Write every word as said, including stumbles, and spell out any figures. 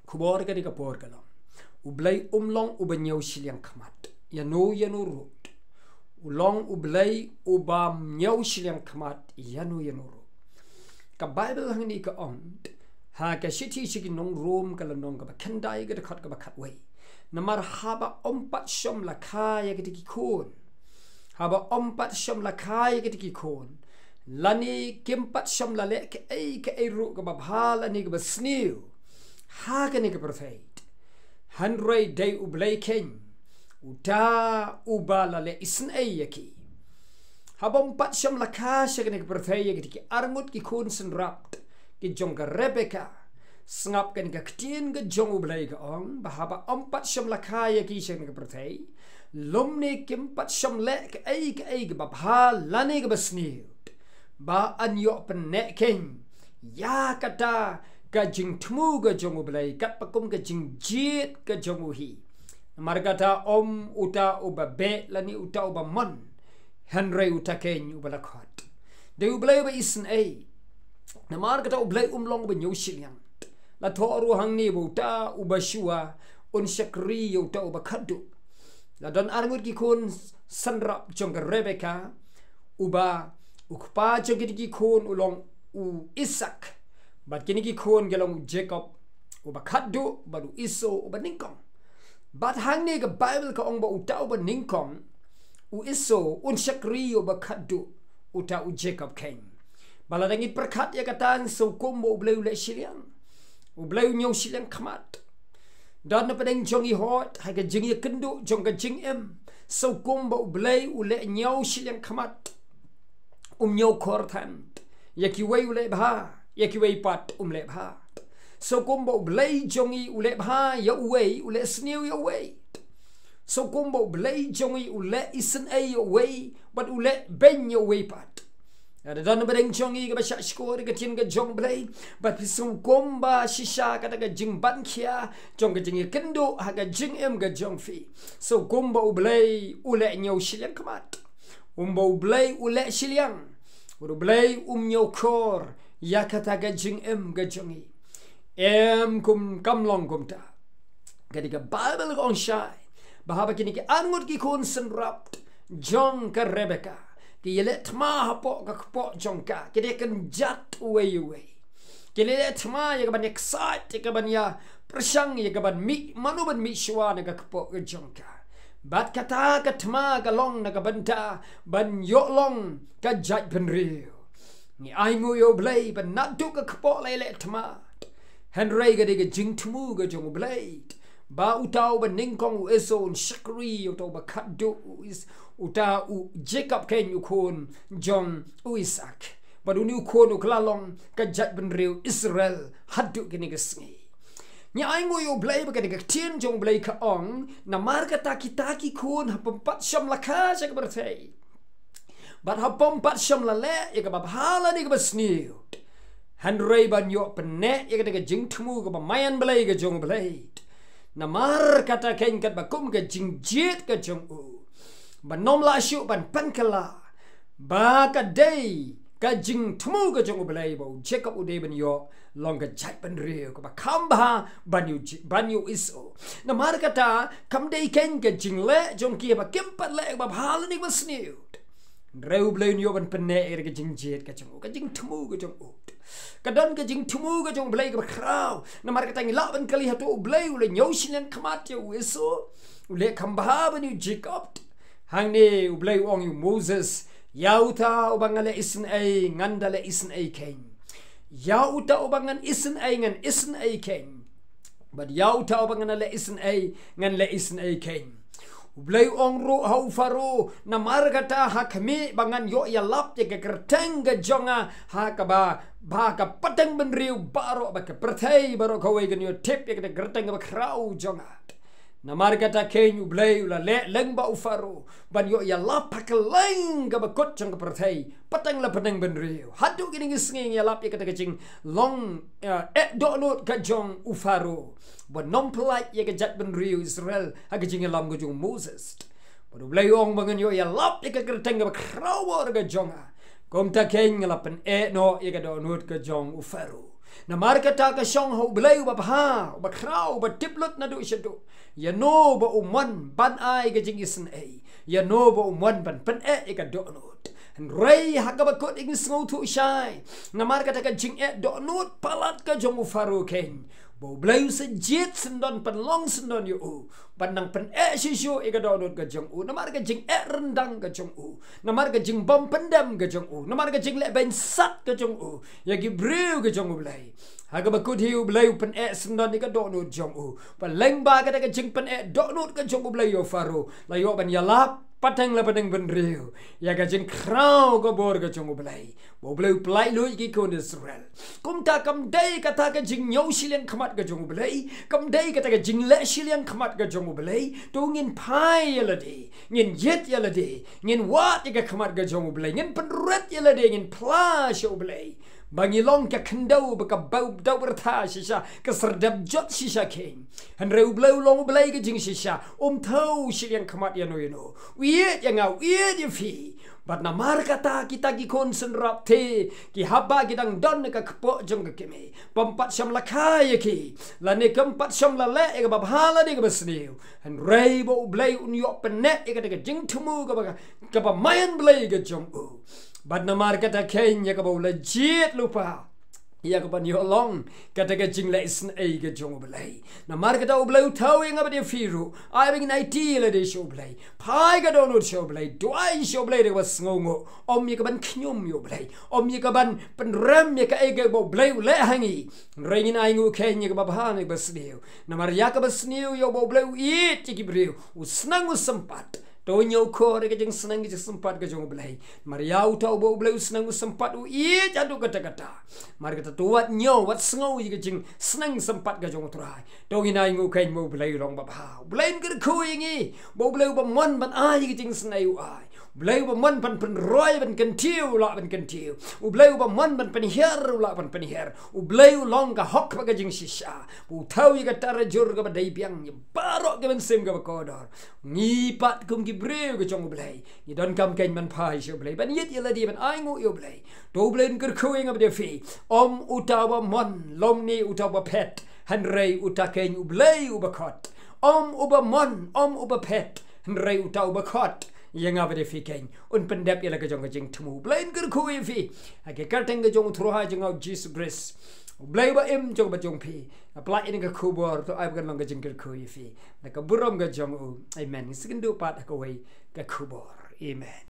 Khubor ka dei ka por ka long, U Blei um long uba ñiew shiliang khmat ïa no ïa no ruh. U long U Blei uba ñiew shiliang khmat ïa no ïa no ruh. Ka Baibl hangne ka ong, ha ka shithi sha ki nong Rom ka lynnong kaba khyndai ka dkhot kaba khatwei, namar haba ym pat shym la kha ïa kita ki khun, haba ym pat shym la kha ïa kita ki khun, lane kim pat shym la leh kaei kaei ruh kaba bha lane kaba sniew ha kane ka pyrthei, hynrei dei U Blei keiñ uta uba la leh isynei ïa ki. Haba ym pat shym la kha sha kane ka pyrthei ïa kita ki arngut ki khun synrap ki jong ka Rebeka, sngap kane ka ktien ka jong U Blei ka ong ba haba ym pat shym la kha ïa ki sha kane ka pyrthei, lymne kim pat shym leh kaei kaei kaba bha lane kaba sniew, ba yn ïoh pynneh keiñ ïa kata ka jingthmu ka jong U Blei katba kum ka jingjied ka jong u hi. Namar kata ym uta uba beh lane uta uba mon, hynrei uta keiñ uba la khot. Dei U Blei uba isynei. Namar kata U Blei um long uba ñiew shiliang. La thoh ruh hangne ba uta uba shuwa un shakri ïa uta uba khatduh. La don arngut ki khun synrap jong ka Rebeka, uba u kpa jong kine ki khun u long u Isaak, bad kine ki khun ki long u Jakob uba khatduh bad u Esau uba nyngkong. Bad hangne ka Baibl ka ong ba uta uba nyngkong, u Esau, un shakri ïa uba khatduh, uta u Jakob keiñ. Ba lada ngi pyrkhat ïa kata, sa kum ba U Blei u leh shiliang, U Blei u ñiew shiliang khmat. Don na pdeng jong ngi hooid ha ka jingïakynduh jong ka jingim, sa kum ba U Blei u leh ñiew shiliang khmat. Um ñiew khor than. Ïa kiwei u leh bha, ïa kiwei pat um leh bha. Sa kum ba U Blei jong ngi u leh bha ïa uwei, u leh sniew ïa uwei. Sa kum ba U Blei jong ngi u leh isynei ïa uwei bad u leh beiñ ïa uwei pat. Lada don na pdeng jong ngi kaba shah shkor ïa ka ktien ka jong U Blei, bad phi sngew kumba shisha kata ka jingban khia jong ka jingïakynduh ha ka jingim ka jong phi, sa kum ba U Blei u leh ñiew shiliang khmat. Ym ba U Blei u leh shiliang, U Blei um ñiew khor ïa kata ka jingim ka jong ngi. Em, kum kam long kumta. Ka dei ka Baibl ka ong shai ba haba kine ki arngut ki khun synrap jong ka Rebeka ki ïaleh thma hapoh ka kpoh jong ka, ki dei kynjat uwei uwei. Ki leh thma ïa kaban ïaksaid, ïa kaban ïapyrshang, ïa kaban mih, mano ban mih shuwa na ka kpoh ka jong ka. Bad kata ka thma ka long na ka bynta ban ïoh long ka jaitbynriew. Ngi ainguh ïa U Blei ba naduh ka kpoh la ïaleh thma, hynrei ka dei ka jingthmu ka jong U Blei ba uta uba nyngkong u Esau un shakri ïa uta uba khatduh, u Is-, uta u Jakob keiñ u khun jong u Isaak. Bad une u khun u kylla long ka jaitbynriew Israel haduh kine ki sngi. Ngi ainguh ïa U Blei ba kane ka ktien jong U Blei ka ong, namar kata kita ki khun haba ym pat shym la kha sha ka pyrthei, bad haba ym pat shym la leh ïa kaba bha lane kaba sniew, hynrei ban ïoh pynneh ïa kata ka jingthmu kaba maïan Blei ka jong U Blei. Namar kata keiñ katba kum ka jingjied ka jong u, ban ym lah shuh ban pynkylla ba ka dei ka jingthmu ka jong U Blei ba u Jakob u dei ban ïoh long ka jaitbynriew kaba kham bha ban ïa u Ji-, ban ïa u Esau. Namar kata kam dei keiñ ka jingleh jong ki ba kim pat leh kaba bha lane kaba sniew, hynrei U Blei un ïoh ban pynneh ïa ka jingjied ka jong u, ka jingthmu ka jong u. Ka don ka jingthmu ka jong U Blei kaba khraw. Namar kata ngi lah ban kylli, hato U Blei u la ñiew shiliang khmat ïa u Esau? U leh kham bha ban ïa u Jakob? Hangne U Blei u ong ïa u Moses, ïa uta uba nga leh isynei ngan da leh isynei keiñ. Ïa uta uba ngan isynei ngan isynei keiñ. Bad ïa uta uba ngan leh isynei ngan leh isynei keiñ. U Blei u ong ruh ha u Pharaoh, namar kata ha khmih ba ngan ïoh ïalap ïa ka kyrteng ka jong nga ha kaba, ba ka pateng bynriew baroh, ba ka pyrthei baroh kawei kan ïoh tip ïa ka kyrteng kaba khraw jong nga. Namar kata keiñ U Blei u la leh lyngba u Pharaoh ban ïoh ïalap ha kylleng kaba kut jong ka pyrthei, pateng la pateng bynriew. Haduh kine ki sngi ngi ïalap ïa kata ka jinglong, eh, eh dohnud ka jong u Pharaoh ban ym pyllait ïa ka jaitbynriew Israel ha ka jingïalam ka jong u Moses. Bad U Blei u ong ba ngan ïoh ïalap ïa ka kyrteng kaba khraw ka jong nga. Kumta keiñ nga la pyneh noh ïa ka dohnud ka jong u Pharaoh. Namar kata ka shong ha U Blei uba bha, uba khraw, uba tip lut naduh shaduh. Ïa no ba u mon ban ai ka jingisynei, ïa no ba u mon ban pyneh ïa ka dohnud. Hynrei ha kaba kut ngi sngewthuh shai, namar kata ka jingeh dohnud palat ka jong u Pharaoh keiñ, ba U Blei u sa jied syndon, pynlong syndon ïa u, ban nang pyneh shisha ïa ka dohnud ka jong u, namar ka jingeh ryndang ka jong u, namar ka jingbym pyndem ka jong u, namar ka jingleh beiñ sat ka jong u ïa ki briew ka jong U Blei. Ha kaba kut hi U Blei u pyneh syndon ïa ka dohnud jong u. Ba lyngba kata ka jingpyneh dohnud ka jong U Blei ïa u Pharaoh, la ïoh ban ïalap pateng la pateng bynriew ïa ka jingkhraw ka bor ka jong U Blei, ba U Blei u pyllait lut ïa ki khun Israel. Kumta kam dei kata ka jingñiew shiliang khmat ka jong U Blei, kam dei kata ka jingleh shiliang khmat ka jong U Blei. To ngin phai ïa lade, ngin jied ïa lade, ngin wad ïa ka khmat ka jong U Blei, ngin pynrit ïa lade, ngin phla sha U Blei ba ngi long ka khyndew ba ka bau dau byrtha shisha, ka syrdep jot shisha keiñ. Hynrei U Blei u long U Blei ka jingshisha, um thew shiliang khmat ïa no ïa no. U ïeit ïa nga, u ïeit ïa phi. Bad namar kata kita ki khun synrap te, ki haba ki dang don ka kpoh jong ka kmie, bym pat shym la kha ïa ki, lane kam pat shym la leh ïa kaba bha lane kaba sniew. Hynrei ba U Blei un ïoh pyneh ïa kata ka jingthmu kaba, kaba maïan Blei ka jong u. Bad namar kata keiñ ïa kaba u la jied lypa ïa kaban ïoh long kata ka jingleh isynei ka jong U Blei. Namar kata U Blei u thew ïa nga bad ïa phi ruh, ai ba ngin aiti ïa lade sha U Blei, phai ka dohnud sha U Blei, duwai sha U Blei da kaba sngewnguh, ym ïa kaban khñium ïa U Blei, ym ïa kaban pynrem ïa kaei kaei ba U Blei u leh ha ngi. Hynrei ngin ainguh keiñ ïa kaba bha ne kaba sniew. Namar ïa kaba sniew ïa ba U Blei u ïeit ïa ki briew, u sneng u sympat. To ñiew khor ïa ka jingsneng ka jingsympat ka jong U Blei. Namar ïa uta uba U Blei u sneng u sympat, u ïeit haduh katta katta. Namar kata to wat ñiew, wat sngew ïa ka jingsneng sympat ka jong U Trai. To ngin ainguh keiñ ba U Blei u long ba bha. U Blei un kyrkhu ïa ngi, ba U Blei uba mon ban ai ïa ka jingisynei u ai. U Blei uba mon ban pynroi, ban kyntiew, u lah ban kyntiew. U Blei uba mon ban pynhiar, u lah ban pynhiar. U Blei u long ka hok bad ka jingshisha. U thew ïa ka tarajur kaba dei biang ïa baroh ki mynsiem kiba kordor. Ngi pat kum ki briew ka jong U Blei, ngi donkam keiñ ban phai sha U Blei, ban ïeit ïa lade, ban ainguh ïa U Blei. To U Blei un kyrkhu ïa nga bad ïa phi. Ym uta uba mon, lymne uta uba phet, hynrei uta keiñ U Blei uba khot. Ym uba mon, ym uba phet, hynrei uta uba khot ïa nga bad ïa phi keiñ un pyndep ïa la ka jong ka jingthmu. U Blei un kyrkhu ïa phi. Ha ka kyrteng ka jong U Trai jong nga U Jisu Khrist, U Blei uba im jong nga bad jong phi, nga pyllait ïa kane ka khubor, to ai ba kan long ka jingkyrkhu ïa phi. Da ka burom ka jong U. Amen. Ngin sa ïakynduh pat ha kawei ka khubor. Amen.